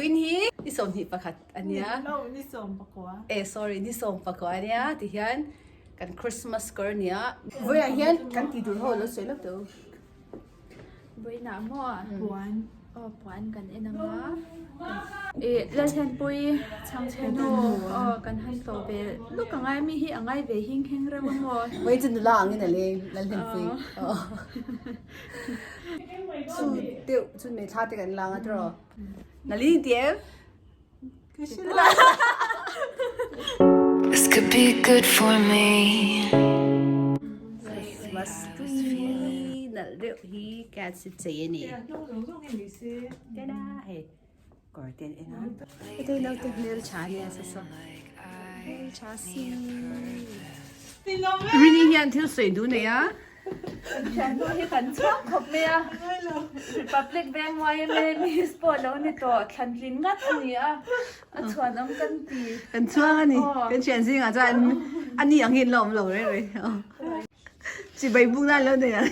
Vawiin hi ni 21 a nia. No, ni 19. Eh sorry, ni 19 a nia tihian kan Christmas kawr a nia. Vawiinah hian kan tih tur ho lo sawi lawk teh u. Vawiinah maw? Puan. Aw puan kan en ang a. Ih Lalhlianpui chhangchhe nu aw kan han tlawh ve lawk ang a mi hi a ngai ve hing heng reuh a maw? Vawiin chu nula angin a leng Lalhlianpui. Chu deuh chu hmei thla te kan lang a tiraw? Nali in ti em? This could be good for me. Christmas tree nalh deuh hi cat si chei a ni. Tada hei kawr te an en a. Heta hi naute hmeltha a nia sa saw hmeltha si. Rini hian thil sawi duh nei a. Thiannu hi kan chhuak khawp mai a, Republic Bank yma Miss pawh lo ni tawh, thlantlin ngat a ni a, a chhuan awm kan ti. Kan chhuang a ni, kan thian zingah chuan a ni ang hi an la awm lo reng reng. Chibai buk nan lo nei ang.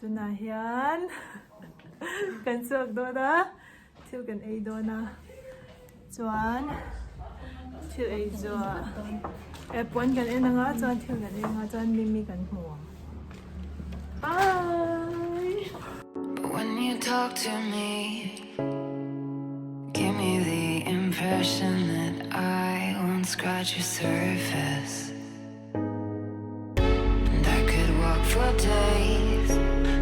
Tunah hian kan chhuak dawn a. Thil kan ei dawn a, chuan thil ei zawh eh puan kan en anga chuan thil kan ei anga chuan mimi kan hmu ang. Bye! But when you talk to me Give me the impression that I won't scratch your surface And I could walk for days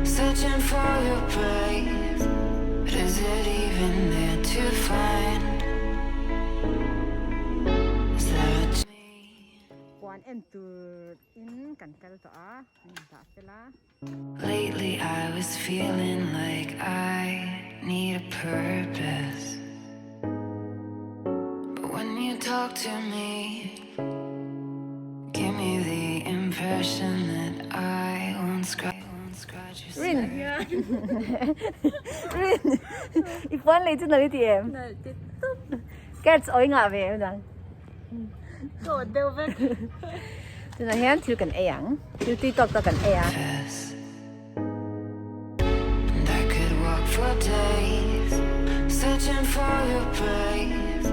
Searching for your praise But is it even there to find? Is there a Puan en tur in kan kal tawh a, an indah fel a. Lately I was feeling like I need a purpose But when you talk to me Give me the impression that I won't scratch Rin Rin I puan lei chu nalh i ti em? Nalh ti tawp. Cats awi ngah ve em dang? Tawh deuh vek. Tunah hian thil kan ei ang. Thil tui tawk tawk kan ei a. And I could walk for days Searching for your praise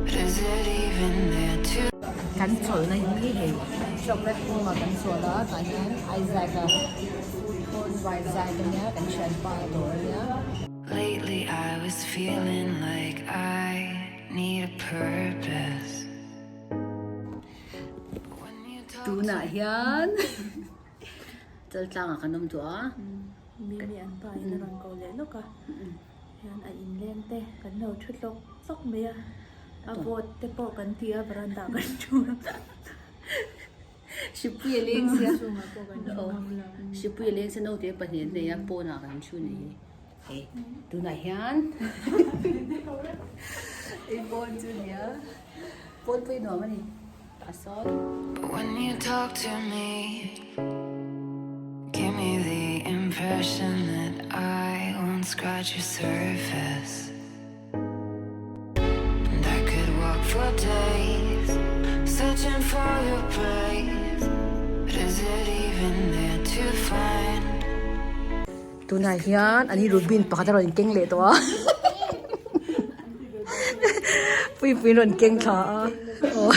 But is it even there to Kan chawlhna hi hei chocolate room ah kan chawl a tah hian Isaac a Isaac a nia kan thianpa a dawr a nia. Lately I was feeling like I need a purpose Tunah hian Chaltlangah kan awm duh a. Mimi an pa in a rawn ko leh lawk a, hian a inleng te kan lo thu tlawk tlawk mai a, a vote te pawh kan ti a veranda ah kan thu a. Hripui a leng sia, hripui a leng sia naute pahnih an nei a pawnah kan thu ni hi. Hei tunah hian hei pawn chu a ni a, pawn pawh hi nuam a ni tah sawn. When you talk to me Give me the impression that I won't scratch your surface And I could walk for days Searching for your praise But is it even there to find? Tunah hian an hi Rubin pakhat a rawn keng leh tawh a Puipuiin rawn keng thla a aw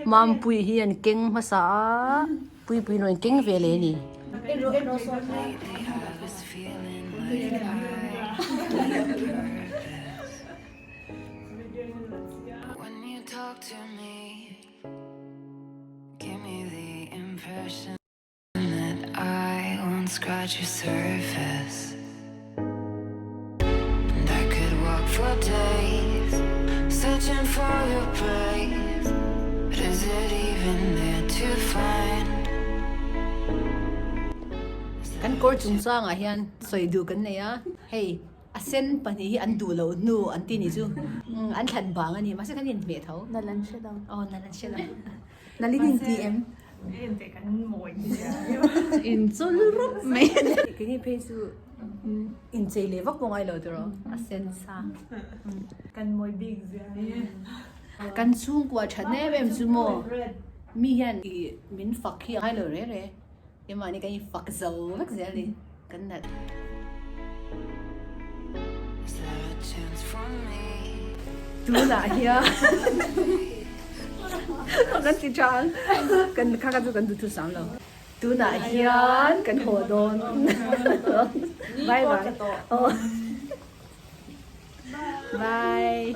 Mampuii hi an keng hmasa a Puipuiin rawn keng ve leh a ni. That I won't scratch your surface And I could walk for days Searching for your praise But is it even there to find? Kan kawr chungchangah hian sawi duh kan nei a, hei a sen pahnih hi an duh loh hnu an ti nih chu an thlan vang a ni mahse kan inhmeh tho. Nal an hre lo. Aw nal an hre lo. Nalin in ti em? In chul rup mai. Keini phei chu inchei leh vak pawh ngai lo tiraw a sen sa. Kan mawi bik zia hi. Kan chhungkua that em em chu maw mi hian min fak hi a ngai lo re re. Keimahni kan infak zo vek zel a ni kan nalh. Tunah hian kan ti tha ang kan kha kha chu kan duh thusam lo. Tunah hian kan haw dawn. Bye bye. Aw. Bye.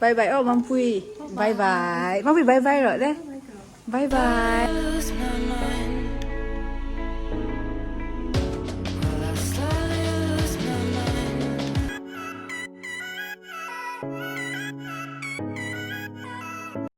Bye bye aw Mampui. Bye bye. Mampui bye bye rawh le. Bye bye.